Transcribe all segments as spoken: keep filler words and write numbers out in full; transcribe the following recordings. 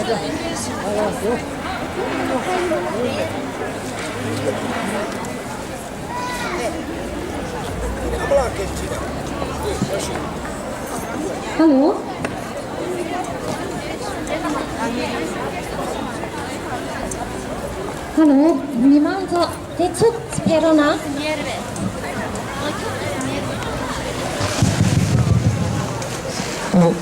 Hello. Hello. མི་མང་ཚོ། དེ་ཚུགས་ཕེ་རོ་ན། ཨོ།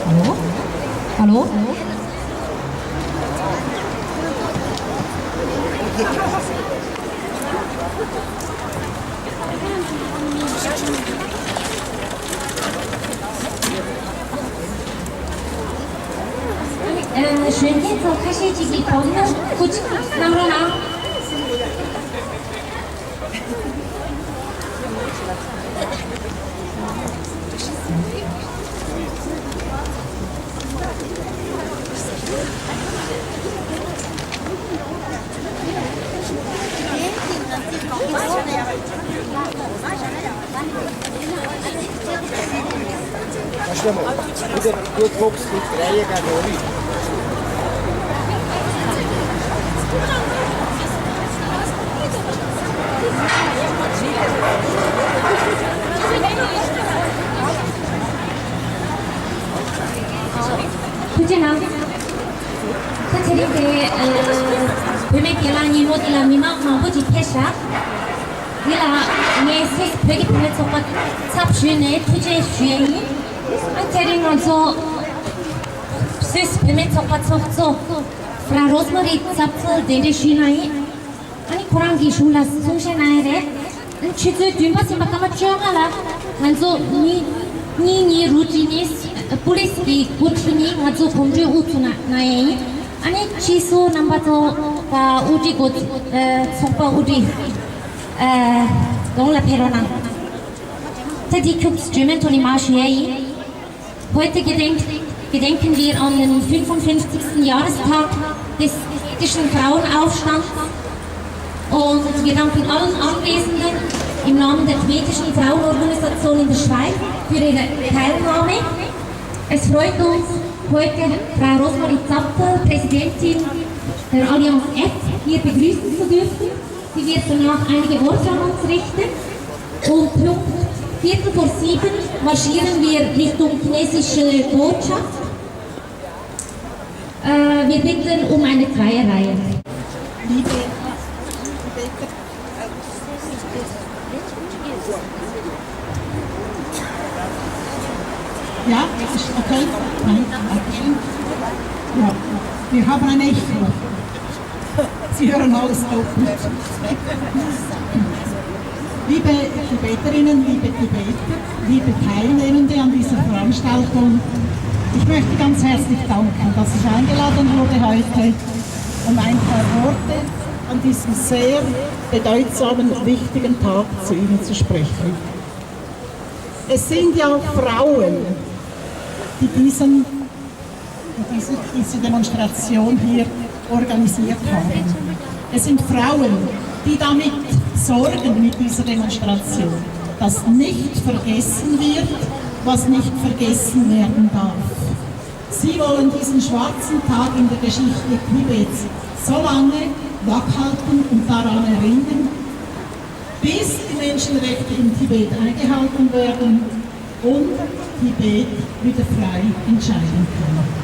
ཨ་ལོ། ཨ་ལོ། གཞོན་སྐྱེས་ཚོ་ཁ་ཤས་ཅིག་གིས་བོ་ལུམ་ཀུ་ཅིག་གནང་རོགས་གནང་། ཐུགས་རྗེ་གནང་། ད་དེ་རིང་དེ་བུད་མེད་སྒེར་ལངས་ཉིན་མོ་འདི་ལ་མི་མང་མང་པོ་ཅིག་ཕེབས་ཤག་འདི་ལ་ངས་སུད་སི་བོད་ཀྱི་བུད་མེད་ཚོགས་པ་ཚབ་ཞུས་ནས་ཐུགས་རྗེ་ཞུ་ཡས་ཡིན། ཨ་དེ་རིང་ང་ཚོ་སུད་སི་བུད་མེད་ཚོགས་པ་ཚོགས་གཙོ་ཕ་ར་རོ་སི་མ་རི་ཙབ་ཙལ་གདན་འདྲེན་ཞུས་གནང་ཡིན། ཨ་ནི་ཁོ་རང་གིས་གཞུང་ལ་གསུང་བཤད་གནང་ཡས་རེད། ཨ་ནི་ཆུ་ཚོད་བདུན་པ་ཟིན་པ་སྐར་མ་བཅོ་ལྔ་ལ་ང་ཚོ་གཉིས་གཉིས་གཉིས་རུ་ཊི་ནས་པུ་ལིས་ཀྱི་འགོ་ཁྲིད་ནས་ང་ཚོ་གོམ་བགྲོད་དབུ་ཚུགས་གནང་ཡས་ཡིན། ཨ་ནི་ཕྱིས་སུ་རྣམ་པ་ཚོ་དང་དབུ་ཁྲིད་འགོ་ཚོགས་པ་དབུ་ཁྲིད་གདོང་ལ་ཕེབས་རོགས་གནང་། ད་འདི་ཁྱུག་ཙམ་བརྗོད་མེད་ཐོག་ནས་མར་ཞུ་ཡས་ཡིན། Heute gedenk, gedenken wir an den fünfundfünfzigsten Jahrestag des tibetischen Frauenaufstands und wir danken allen Anwesenden im Namen der tibetischen Frauenorganisation in der Schweiz für ihre Teilnahme. Es freut uns, heute Frau Rosemarie Zapfel, Präsidentin der Allianz F, hier begrüßen zu dürfen. Sie wird danach einige Worte an uns richten. Um Punkt Viertel vor sieben marschieren wir Richtung chinesische Botschaft. Äh, wir bitten um eine Zweierreihe. Liebe Tibeter, ja, ist okay. Nein, danke schön. Ja, wir haben ein Echo. Sie hören alles doppelt. Liebe Tibeterinnen, liebe Tibeter, liebe Teilnehmende an dieser Veranstaltung, ich möchte ganz herzlich danken, dass ich eingeladen wurde, heute um ein paar Worte an diesem sehr bedeutsamen, wichtigen Tag zu Ihnen zu sprechen. Es sind ja Frauen, die diesen, die diese, diese Demonstration hier organisiert haben. Es sind Frauen, die damit sorgen, mit dieser Demonstration, dass nicht vergessen wird, was nicht vergessen werden darf. Sie wollen diesen schwarzen Tag in der Geschichte Tibets so lange wachhalten und daran erinnern, bis die Menschenrechte in Tibet eingehalten werden und Tibet wieder frei entscheiden kann.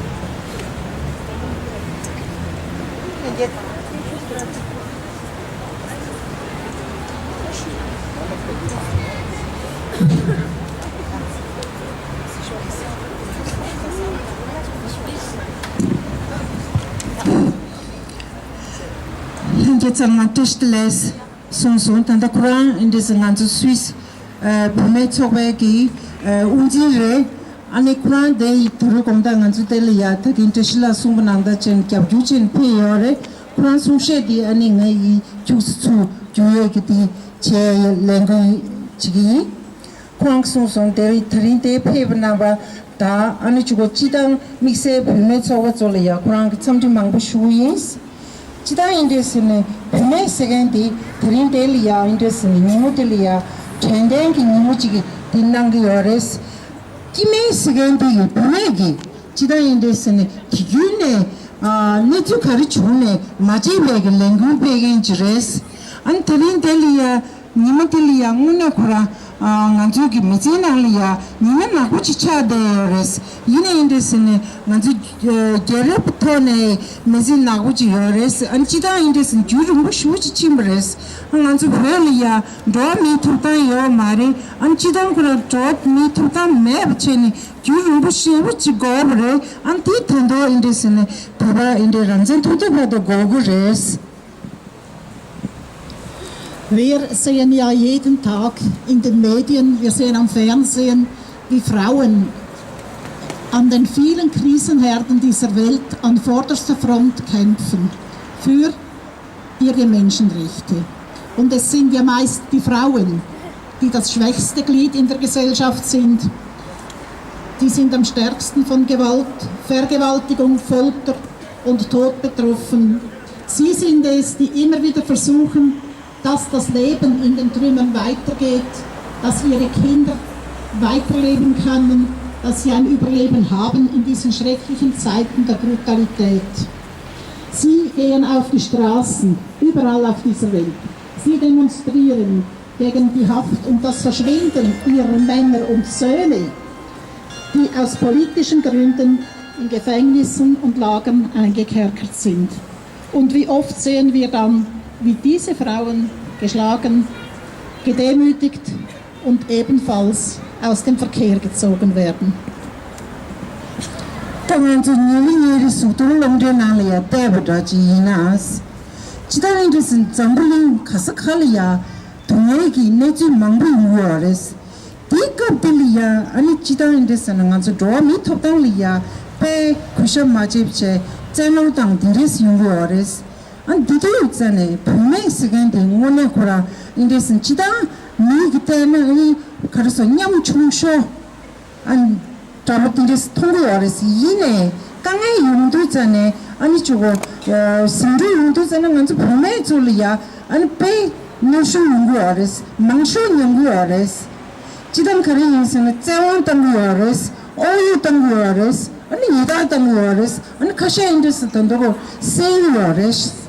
ལྷན་རྒྱས་ཚང་མ་བཀྲ་ཤིས་བདེ་ལེགས། གསུངས་སོང་། ད་ལྟ་ཁོ་རང་ཨིན་འདྲས་ང་ཚོ་སུད་སི་ཨ་བུད་མེད་ཚོགས་པའི་གི་ཨ་དབུ་འཛིན་རེད། ཨ་ནི་ཁོ་རང་དེ་ཡི་དུས་རུ་དགོང་དག་ང་ཚོ་དེ་ལ་ཡ་ད་གིན་བཀྲ་ཤིས་ལགས་གསུངས་པ་ནང་ལྟར་ཅན་རྒྱབ་སྐྱོར་ཅན་ཕེབས་ཡོད་རེད། ཁོ་རང་གསུང་བཤད་དེ་ཨ་ནི་ང་ཡི་ཁྱུག་ཙམ་ཚུར་བསྒྱུར་ཡས་ཀྱི་དེ་བྱས་ལས་འགུལ་བྱེད་ཀྱི་ཡིན། ཁོ་རང་གསུངས་སོང་། དེ་རིང་དེ་རིང་དེ་ཕེབས་པ་རྣམ་པ་དང་ཨ་ནི་ཆུ་གོ་སྤྱི་དང་དམིགས་བསལ་བུད་མེད་ཚོགས་པ་ཚོ་ལ་ཡ་ཁོ་རང་གི་འཚམས་འདྲི་མང་པོ་ཞུ་གི་ཡིན། སྤྱི་བཏང་ཨིན་འདྲས་ཟེར་ནས་བུད་མེད་ཟེར་མཁན་དེ་དེ་རིང་དེ་ལ་ཡ་ཨིན་འདྲས་ཟེར་ནས་ཉིན་མོ་དེ་ལ་ཡ་དྲན་རྟེན་གྱི་ཉིན་མོ་ཅིག་གི་དེ་གནང་གི་ཡོད་རེད། སྐྱེ་དམན་ཟེར་མཁན་དེ་ཡི་བུད་མེད་ཀྱི་སྤྱི་བཏང་ཡིན་འདྲ་ཟེར་ནས་དུས་རྒྱུན་ནས་ཨ་གནས་ཚུལ་ག་རེ་བྱུང་ནས་མ་བརྗེད་པའི་གི་ལས་འགུལ་སྤེལ་མཁན་ཅིག་རེད། ཨ་ནི་དེ་རིང་དེ་ལ་ཡ་ཉི་མ་དེ་ལ་ཡ་དངོས་གནས་ཁོ་རང་ཨ་ང་ཚོའི་གི་མི་ཚེའི་ནང་ལ་ཡ་ཉི་མ་ནག་པོ་ཅིག་ཆགས་བསྡད་ཡོད་རེད། ཡིན་ནའི་ཡིན་འདྲ་ཟེར་ནས་ང་ཚོ་རྒྱལ་རབས་ཐོག་ནས་མི་ཚེ་ནག་པོ་ཅིག་ཡོད་རེད། ཨ་ནི་སྤྱི་བཏང་ཡིན་འདྲ་ཟེར་ནས་རྒྱུན་རིང་པོ་ཞེ་པོ་ཅིག་ཕྱིན་པ་རེད། ཨ་ང་ཚོ་བོད་ལ་ཡ་འགྲོ་བ་མིའི་ཐོབ་ཐང་ཡོད་མ་རེད། ཨ་ནི་སྤྱི་བཏང་ཁོ་རང་འགྲོ་བ་མིའི་ཐོབ་ཐང་མེད་པ་བྱས་ནས་རྒྱུན་རིང་པོ་ཞེ་པོ་ཅིག་འགོར་བ་རེད། ཨ་ནི་དེའི་དོན་དུ་ཡིན་འདྲ་ཟེར་ནས་བོད་པ་ཡིན་འདྲ་རང་བཙན་ཐོབ་ཐོབ་བར་དུ་འགོར་གི་རེད། Wir sehen ja jeden Tag in den Medien, wir sehen am Fernsehen, wie Frauen an den vielen Krisenherden dieser Welt an vorderster Front kämpfen für ihre Menschenrechte. Und es sind ja meist die Frauen, die das schwächste Glied in der Gesellschaft sind. Die sind am stärksten von Gewalt, Vergewaltigung, Folter und Tod betroffen. Sie sind es, die immer wieder versuchen, dass das Leben in den Trümmern weitergeht, dass ihre Kinder weiterleben können, dass sie ein Überleben haben in diesen schrecklichen Zeiten der Brutalität. Sie gehen auf die Straßen, überall auf dieser Welt. Sie demonstrieren gegen die Haft und das Verschwinden ihrer Männer und Söhne, die aus politischen Gründen in Gefängnissen und Lagern eingekerkert sind. Und wie oft sehen wir dann, wie diese Frauen geschlagen, gedemütigt und ebenfalls aus dem Verkehr gezogen werden. ད་ང་ཚོ་ཉིན་རེ་ཉིན་རེ་གཟུགས་མཐོང་སློབ་གྲྭའི་ནང་ལ་ཡ་བལྟས་པ་འདྲ་ཅིག་ཡིན་ན། ཅི་ལྟར་ཡིན་འདྲ་ཟེར་ན་འཛམ་བུ་གླིང་ག་ས་ག་ལ་ཡ་སྡུག་བསྔལ་གྱི་གནས་ཚུལ་མང་པོ་ཡོང་གི་ཡོད་རེད། དེའི་སྐབས་དེ་ལ་ཡ་ཨ་ནི་ཅི་ལྟར་ཡིན་འདྲ་ཟེར་ན་ང་ཚོ་འགྲོ་བ་མིའི་ཐོབ་ཐང་ལ་ཡ་དཔེ་གུས་ཞབས་མ་བྱས་བྱས་བཙན་གནོན་དང་དེ་འདྲས་ཡོང་གི་ཡོད་རེད། ཨ་འདི་དུས་ཙ་ནས་བུད་མེད་ཟེར་མཁན་དེ་དངོས་གནས་ཁོ་རང་ཨིན་འདྲས་ཟེར་ན་སྤྱི་བཏང་མིའི་གི་ལྟས་ན་ཨ་ནི་ག་རེ་ཟེར་ཉམ་ཆུང་ཤོས་ཨ་འདྲ་པོ་དེ་འདྲས་མཐོང་གི་ཡོད་རེད། ཡིན་ནའི་དཀའ་ངལ་ཡོང་དུས་ཙ་ནས་ཨ་ནི་ཅིག་གོ་ཟིང་འཁྲུག་ཡོང་དུས་ཙ་ན་ང་ཚོ་བུད་མེད་ཚོ་ལ་ཡ་ཨ་ནི་དཔེ་གནོན་ཤུགས་ཡོང་གི་ཡོད་རེད། མང་ཤོས་མྱོང་གི་ཡོད་རེད། སྤྱི་བཏང་ག་རེ་ཡིན་ཟེར་ན་བཙན་དབང་བཏང་གི་ཡོད་རེད། ཨོ་ཡོད་བཏང་གི་ཡོད་རེད། ཨ་ནི་ཉེས་རྡུང་བཏང་གི་ཡོད་རེད། ཨ་ནི་ཁ་ཤས་ཡིན་འདྲ་ཟེར་ན་ད་འདོད་གོ་བསད་ཡོད་རེད།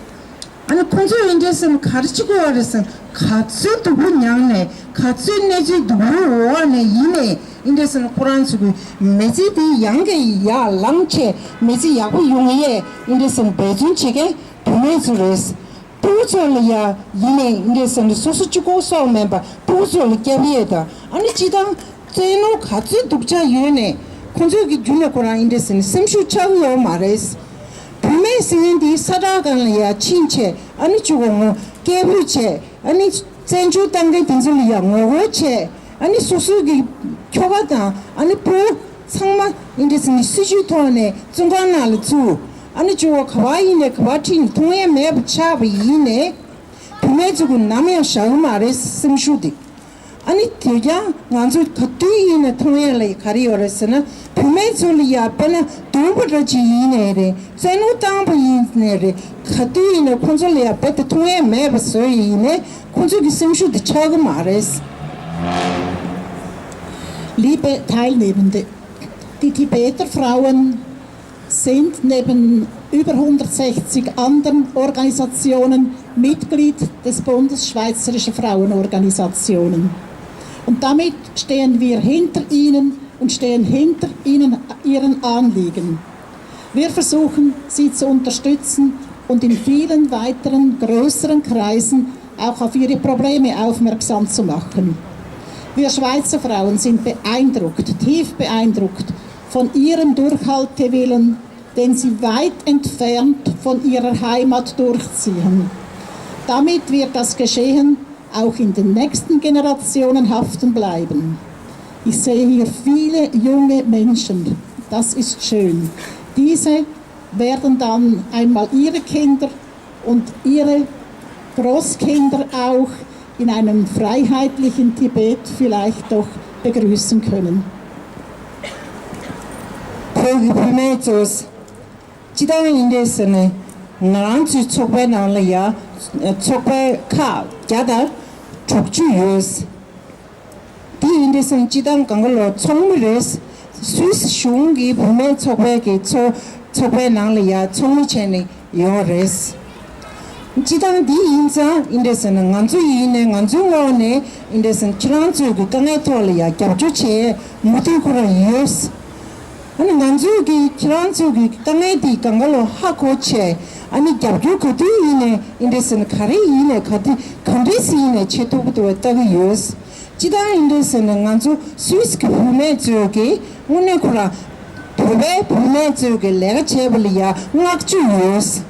ཨ་ནི་ཁོང་ཚོ་ཡིན་འདྲ་ཟེར་ན་ག་རེ་བྱེད་ཀྱི་ཡོད་རེད་ཟེར་ན་ག་ཚོད་སྡུག་པོ་མྱངས་ནས་ག་ཚོད་གནས་ཚུལ་སྡུག་པོའི་འོག་ནས་ཡིན་ནས་ཡིན་འདྲ་ཟེར་ན་ཁོ་རང་ཚོ་གི་མི་ཚེ་དེ་ཡང་གི་ཡར་ལངས་བྱས་མི་ཚེ་ཡག་པོ་ཡོང་ཡས་ཡིན་འདྲ་ཟེར་ན་འབད་བརྩོན་བྱེད་མཁན་བུད་མེད་ཚོ་རེད། ཕྲུ་གུ་ཚོ་ལ་ཡ་ཡིན་ནའི་འདྲ་ཟེར་ནས་སོ་སོ་གཅིག་པོ་སོགས་མིན་པ་ཕྲུ་གུ་ཚོ་ལ་སྐྱབས་ཡས་དང་ཨ་ནི་སྤྱི་བཏང་བཙན་གནོན་ག་ཚོད་སྡུག་ཅག་ཡོད་ནའི་ཁོང་ཚོས་ཀྱི་རྒྱུད་ནས་ཁོ་རང་ཡིན་འདྲ་ཟེར་ནས་སེམས་ཤུགས་ཆག་གི་ཡོད་མ་རེད། བུད་མེད་ཟེར་མཁན་དེ་ས་བཀྲ་སྒང་ལ་ཡ་ཕྱིན་བྱས་ཨ་ནི་གཅིག་པོ་ངོ་སྐད་འབོད་བྱས་ཨ་ནི་བཙན་བྱོལ་བཏང་མཁན་དེ་ཚོ་ལ་ཡ་ངོ་རྒོལ་བྱས་ཨ་ནི་སོ་སོའི་གི་ཁྱོ་ག་དང་ཨ་ནི་བུ། ཚང་མ་ཨིན་འདྲ་ཟེར་ནས་སྲིད་ཇུས་ཐོག་ནས་བཙོན་ཁང་ནང་ལ་བཙུགས། ཨ་ནི་གཅིག་པོ་ག་པར་ཡིན་ནས་ག་པར་ཁྲིད་ནས་མཐོང་ཡས་མེད་པ་ཆགས་པ་ཡིན་ནས་བུད་མེད་ཚོ་གི་ནམ་ཡང་བཞག་གི་མ་རེད་སེམས་ཤུགས་དེ། ཨ་ནི་དེ་ཀྱང་ང་ཚོ་ག་དུས་ཡིན་ནས་མཐོང་ཡས་ལ་ག་རེ་ཡོད་རེད་ཟེར་ན་བུད་མེད་ཚོ་ལ་ཡ་དཔེར་ན་སྡུག་པོ་འདྲ་ཅིག་ཡིན་ནའི་རེད། བཙན་གནོན་བཏང་པ་ཡིན་ནའི་རེད། ག་དུས་ཡིན་ནའི་ཁོང་ཚོ་ལ་ཡ་རྦད་དེ་མཐོང་ཡས་མེད་པ་བཟོས་ཡིན་ནའི་ཁོང་ཚོ་གི་སེམས་ཤུགས་དེ་ཆག་གི་མ་རེད། Liebe Teilnehmende, die Tibeter Frauen sind neben über hundertsechzig anderen Organisationen Mitglied des Bundes Schweizerischer Frauenorganisationen. Und damit stehen wir hinter ihnen und stehen hinter ihnen, ihren Anliegen. Wir versuchen, sie zu unterstützen und in vielen weiteren größeren Kreisen auch auf ihre Probleme aufmerksam zu machen. Wir Schweizer Frauen sind beeindruckt, tief beeindruckt von ihrem Durchhaltewillen, den sie weit entfernt von ihrer Heimat durchziehen. Damit wird das Geschehen auch in den nächsten Generationen haften bleiben. Ich sehe hier viele junge Menschen. Das ist schön. Diese werden dann einmal ihre Kinder und ihre Großkinder auch in einem freiheitlichen Tibet vielleicht doch begrüßen können. བོད་ཀྱི་བུད་མེད་ཚོས་སྤྱི་བཏང་ཡིན་འདྲ་ཟེར་ནས་ང་རང་ཚོའི་ཚོགས་པའི་ནང་ལ་ཡ་ཚོགས་པའི་ཁག་བརྒྱ་དང་དྲུག་ཅུ་ཡོད། དེ་ཡིན་འདྲ་ཟེར་ན་སྤྱི་བཏང་གང་ག་ལོ་ཚོགས་མི་རེད། སུད་སི་གཞུང་གི་བུད་མེད་ཚོགས་པའི་གི་ཚོ་ཚོགས་པའི་ནང་ལ་ཡ་ཚོགས་མི་བྱས་ནས་ཡོད་རེད། སྤྱི་བཏང་འདི་ཡིན་ཙང་ཨིན་འདྲ་ཟེར་ན་ང་ཚོ་ཡིན་ནས་ང་ཚོའི་ངོས་ནས་ཨིན་འདྲ་ཟེར་ན་ཁྱེད་རང་ཚོའི་གི་དཀའ་ངལ་ཐོག་ལ་ཡ་རྒྱབ་སྐྱོར་བྱས་མུ་མཐུད་ཁོ་རང་ཡོད། ཨ་ནི་ང་ཚོའི་གི་ཁྱེད་རང་ཚོའི་གི་དཀའ་ངལ་འདི་གང་ག་ལོ་ཧ་གོ་བྱས་ཨ་ནི་རྒྱབ་སྐྱོར་ག་དུས་ཡིན་ནས་ཨིན་འདྲ་ཟེར་ན་ག་རེ་ཡིན་ནས་ག་དུས་ག་འདྲས་ཡིན་ནས་བྱེད་ཐུབ་ཀྱི་འདུག་བ་ལྟ་གི་ཡོད། སྤྱི་བཏང་ཨིན་འདྲ་ཟེར་ན་ང་ཚོ་སུད་སི་གི་བུད་མེད་ཚོས་ཀྱི་དངོས་གནས་ཁོ་རང་བོད་པའི་བུད་མེད་ཚོས་ཀྱི་ལས་ཀ་བྱས་པ་ལ་ཡ་བསྔགས་བརྗོད་ཡོད།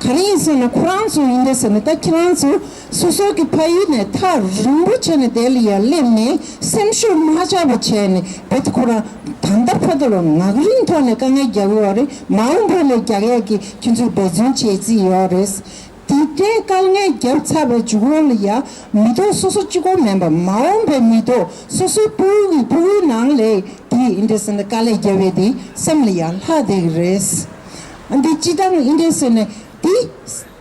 ག་རེ་ཡིན་ཟེར་ན་ཁོ་རང་ཚོ་ཨིན་འདྲ་ཟེར་ན་ད་ཁྱེད་རང་ཚོ་སོ་སོ་གི་ཕ་ཡུལ་ནས་ཐག་རིང་པོ་བྱས་ནས་དེ་ལ་ཡ་སླེབས་ནས་སེམས་ཤུགས་མ་ཆག་པ་བྱས་ནས་བེད་ཁོ་རང་ད་ལྟ་བར་དུ་ལ་ངག་རིང་ཐོག་ནས་དཀའ་ངལ་རྒྱག་གི་ཡོད་རེད། མ་འོངས་པ་ལ་རྒྱག་ཡག་གི་ཁྱོད་ཚོས་འབད་བརྩོན་བྱེད་རྩིས་ཡོད་རེད། དེ་འདྲའི་དཀའ་ངལ་བརྒྱབ་ཚར་བའི་མཇུག་ལ་ཡ་མི་ཐོག་སོ་སོ་གཅིག་པོ་མིན་པ་མ་འོངས་པའི་མི་ཐོག་སོ་སོའི་ཕྲུ་གུ་གི་ཕྲུ་གུའི་ནང་ལས་དེ་ཨིན་འདྲ་ཟེར་ན་དཀའ་ལས་བརྒྱབ་པའི་དེ་སེམས་ལ་ཡ་ལྷག་བསྡད་ཀྱི་རེད། ཨ་འདི་སྤྱི་བཏང་ཨིན་འདྲ་ཟེར་ནས་དེ་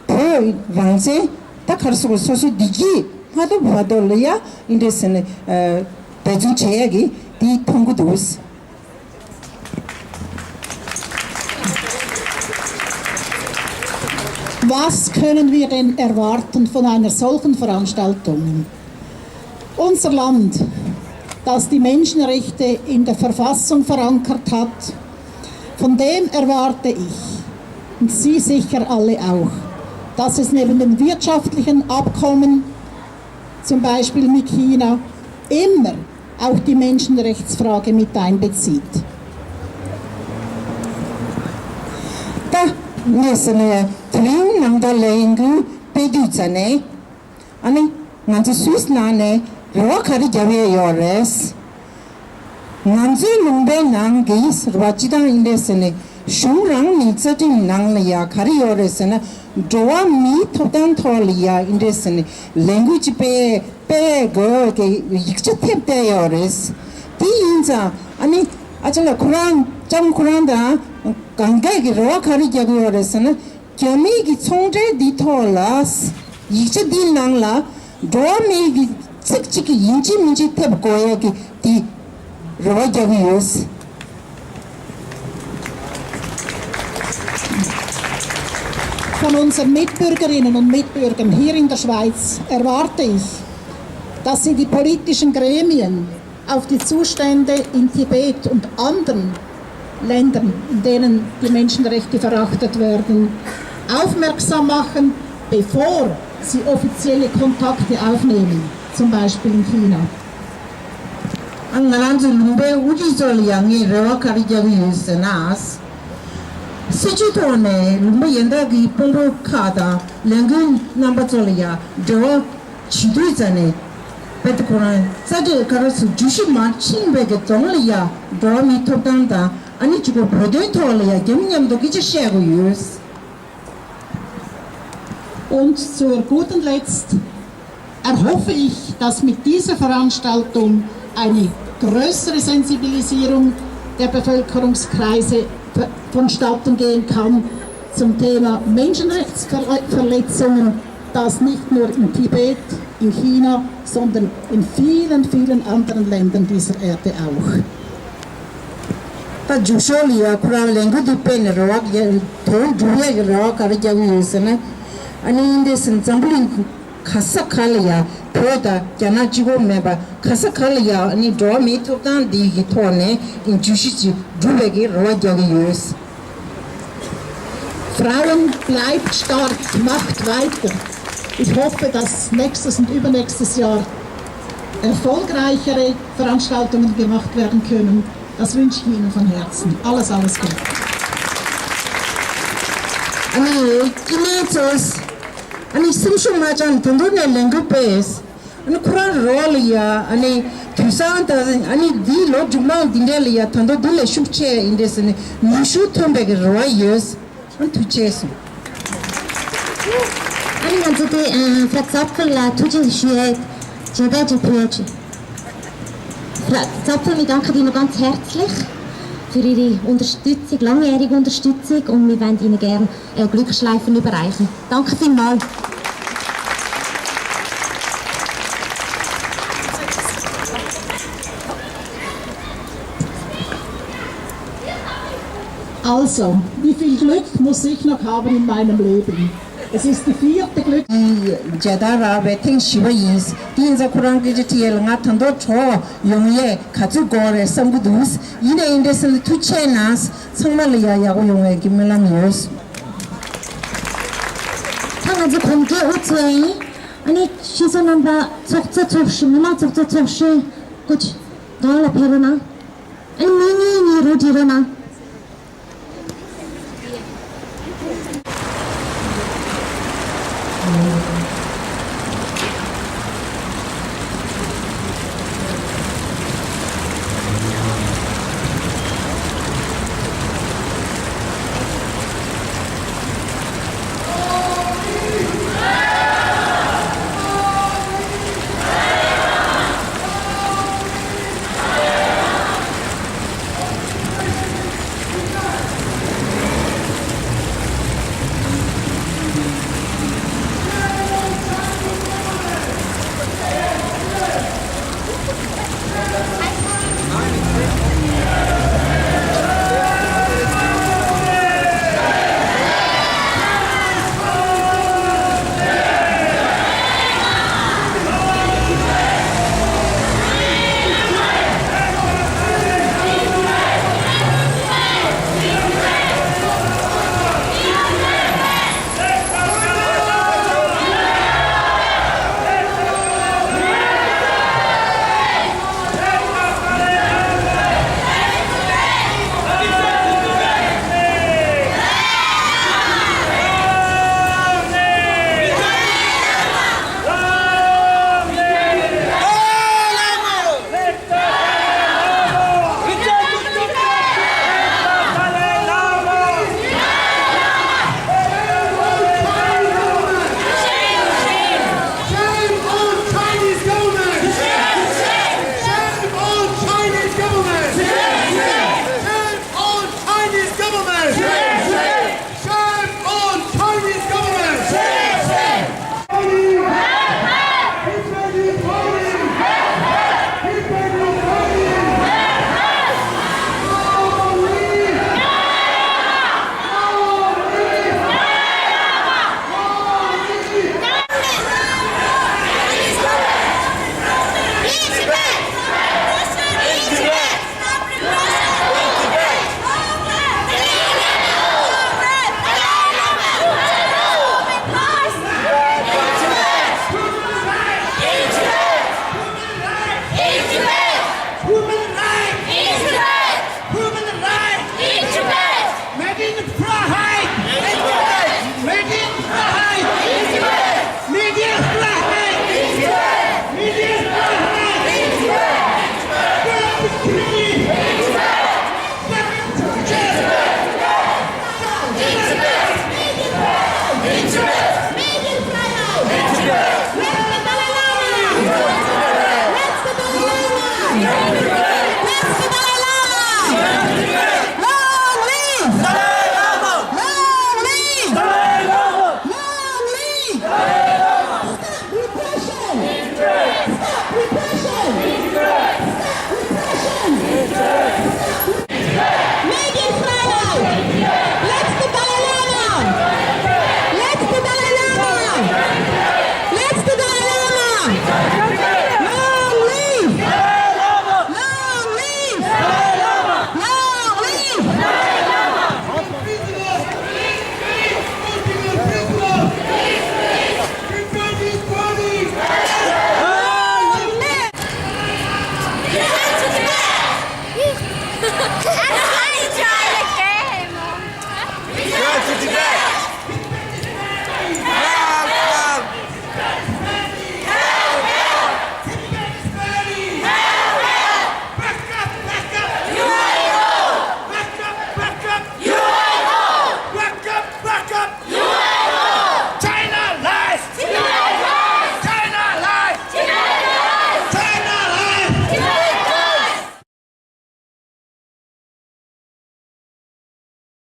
བོད་རང་བཙན་ད་ག་རེ་ཟེར་དགོས་སོ་སོའི་བདེ་སྐྱིད་མ་ཐོབ་བར་དུ་ལ་ཡ་ཨིན་འདྲ་ཟེར་ནས་འབད་བརྩོན་བྱེད་ཡག་གི་དེ་མཐོང་གི་འདུག Was können wir denn erwarten von einer solchen Veranstaltung? Unser Land, das die Menschenrechte in der Verfassung verankert hat, von dem erwarte ich, und Sie sicher alle auch, dass es neben den wirtschaftlichen Abkommen, zum Beispiel mit China, immer auch die Menschenrechtsfrage mit einbezieht. ད་ངས་ཟེར་ན་དེ་རིང་ནང་ད་ལས་འགུལ་སྤེལ་དུས་ཙ་ནས་ཨ་ནི་ང་ཚོ་སུད་སི་ནང་ནས་རེ་བ་ག་རེ་རྒྱབ་ཡས་ཡོད་རེད། ང་ཚོའི་ལུང་པའི་ནང་གི་ཟུར་པ་སྤྱི་བཏང་ཨིན་འདྲས་ཟེར་ནས་གཞུང་རང་ནས་རྩ་ཁྲིམས་ནང་ལ་ཡ་ག་རེ་ཡོད་རེད་ཟེར་ན་འགྲོ་བ་མིའི་ཐོབ་ཐང་ཐོག་ལ་ཡ་ཨིན་འདྲས་ཟེར་ནས་ལས་འགུལ་ཅིག་སྤེལ་སྤེལ་དགོས་ཀྱི་ཡིག་ཆ་ཐེབས་བསྡད་ཡོད་རེད། དེ་ཡིན་ཙང་ཨ་ནི་ཨ་ཅག་ལ་ཁོ་རང་ལྕམ་ཁོ་རང་དང་གང་གས་ཀྱི་རེ་བ་ག་རེ་རྒྱག་གི་ཡོད་རེད་ཟེར་ན། རྒྱ་མིའི་གི་ཚོང་འབྲེལ་འདི་ཐོག་ལ་ཡིག་ཆ་འདིའི་ནང་ལ་འགྲོ་བ་མིའི་གི་ཚིག་གཅིག་གི་ཡིན་གཅིག་མིན་གཅིག་ཐེབས་དགོས་ཡ་གི་འདི་རེ་བ་རྒྱག་གི་ཡོད། Von unseren Mitbürgerinnen und Mitbürgern hier in der Schweiz erwarte ich, dass sie die politischen Gremien auf die Zustände in Tibet und anderen Ländern, in denen die Menschenrechte verachtet werden, aufmerksam machen, bevor sie offizielle Kontakte aufnehmen, zum Beispiel in China. ང་རང་ཚོའི་ལུང་པའི་དབུ་ཁྲིད་ཚོ་ལ་ཡང་ངས་རེ་བ་ག་རེ་རྒྱག་གི་ཡོད་ཟེར་ན། སྲིད་བྱུས་ཐོག་ནས་ལུང་པ་གཞན་དག་གི་དཔོན་པོ་ཁག་དང་ལས་འགུལ་རྣམ་པ་ཚོ་ལ་ཡང་འབྲེལ་བ་བྱེད་དུས་ཙ་ནས་བེད་ཁོ་རང་རྩ་འགྲེལ་ག་རེ་ཟེར་བརྗོད་གཞི་མ་ཕྱིན་པའི་གི་རྫོང་ལ་ཡ་འགྲོ་བ་མིའི་ཐོབ་ཐང་དང་ཨ་ནི་གཅིག་པོ་བོད་དོན་ཐོག་ལ་ཡ་རྒྱ་མི་མཉམ་དུ་སྐད་ཆ་བཤད་དགོས་ཡོད། Und zur guten Letzt erhoffe ich, dass mit dieser Veranstaltung eine größere Sensibilisierung der Bevölkerungskreise vonstatten gehen kann zum Thema Menschenrechtsverletzungen, das nicht nur in Tibet, in China, sondern in vielen, vielen anderen Ländern dieser Erde auch. ད་རྒྱུགས་ཤོག་ལ་ཡ་ཁོ་རང་ལས་འགུལ་འདི་སྤེལ་ནས་རེ་བ་དོན་སྒྲུབ་ཡས་ཀྱི་རེ་བ་ག་རེ་རྒྱག་གི་ཡོད་ཟེར་ན། ཨ་ནི་འདི་ཟིན་འཛམ་བུ་གླིང་ག་ས་ག་ལ་ཡ་བོད་དང་རྒྱ་ནག་གཅིག་པོ་མེད་པ་ག་ས་ག་ལ་ཡ་ཨ་ནི་འགྲོ་བ་མིའི་ཐོབ་ཐང་འདི་གི་ཐོག་ནས་བརྗོད་གཞི་ཅིག་སྒྲུབ་པའི་གི་རེ་བ་རྒྱག་གི་ཡོད། Frauen, bleibt stark, macht weiter. Ich hoffe, dass nächstes und übernächstes Jahr erfolgreichere Veranstaltungen gemacht werden können. Das wünsche ich Ihnen von Herzen. Alles, alles Gute. ཨ་ནི་ཨི་མེལ་ཚོས་ཨ་ནི་སེམས་ཤུགས་མ་ཆག་ནས་དོན་དུ་ནས་ལས་འགུལ་སྤེལ། ཨ་ནི་ཁོ་རང་རོགས་ལ་ཡ་ཨ་ནི་དུས་སང་ད་ཨ་ནི་འདིའི་ལོ་མཇུག་མ་འདི་འདྲས་ལ་ཡ་ད་དུང་འདི་ལས་ཤུགས་ཆེ་ཡིན་འདྲས་ཟེར་ནས་ནུས་ཤུགས་ཐོན་པའི་གི་རེ་བ་ཡོད། ཨ་ཐུགས་རྗེ་ཆེ་གསུངས། ཨ་ནི་ང་ཚོ་དེ་ཨ་ཕ་ཚབ་ཕུལ་ལ་ཐུགས་རྗེ་ཞུ་ཡས་མཇལ་དར་ཅིག་ཕུལ་ཡས་ཅིག Zapfen wir danken Ihnen ganz herzlich für Ihre Unterstützung, langjährige Unterstützung, und wir wollen Ihnen gerne äh, Glückschleifen überreichen. Danke vielmals. Also, wie viel Glück muss ich noch haben in meinem Leben? Es ist die vierte Glück. མཇལ་དར་རག་པའི་ཐེངས་བཞི་པ་ཡིན། དེ་ཡིན་ཙང་ཁོ་རང་སྐད་ཆ་དྲིས་ཡས་ལ་ང་ད་དུང་གྲོགས་ཡོང་ཡས་ག་ཚོད་འགོར་རེད་བསམ་གྱི་འདུག་ཡིན་ནའི་ཡིན་འདྲ་ཟེར་ན་ཐུགས་རྗེ་གནང་། ཚང་མ་ལ་ཡ་ཡག་པོ་ཡོང་བའི་གི་སྨོན་ལམ་ཡོད། ད་ང་ཚོ་གོམས་འདྲིས་དབུ་གཙོས་ཡིན། ཨ་ནི་ཤི་སོ་རྣམ་པ་ཚོགས་གཙོ་ཚོགས་གཞོན་མི་མང་ཚོགས་གཙོ་ཚོགས་གཞོན་སྐུ་མདུན་ལ་ཕེབས་རོགས་གནང་། ཨ་ནི་མི་གཉིས་གཉིས་རུ་བྲིས་རོགས་གནང་།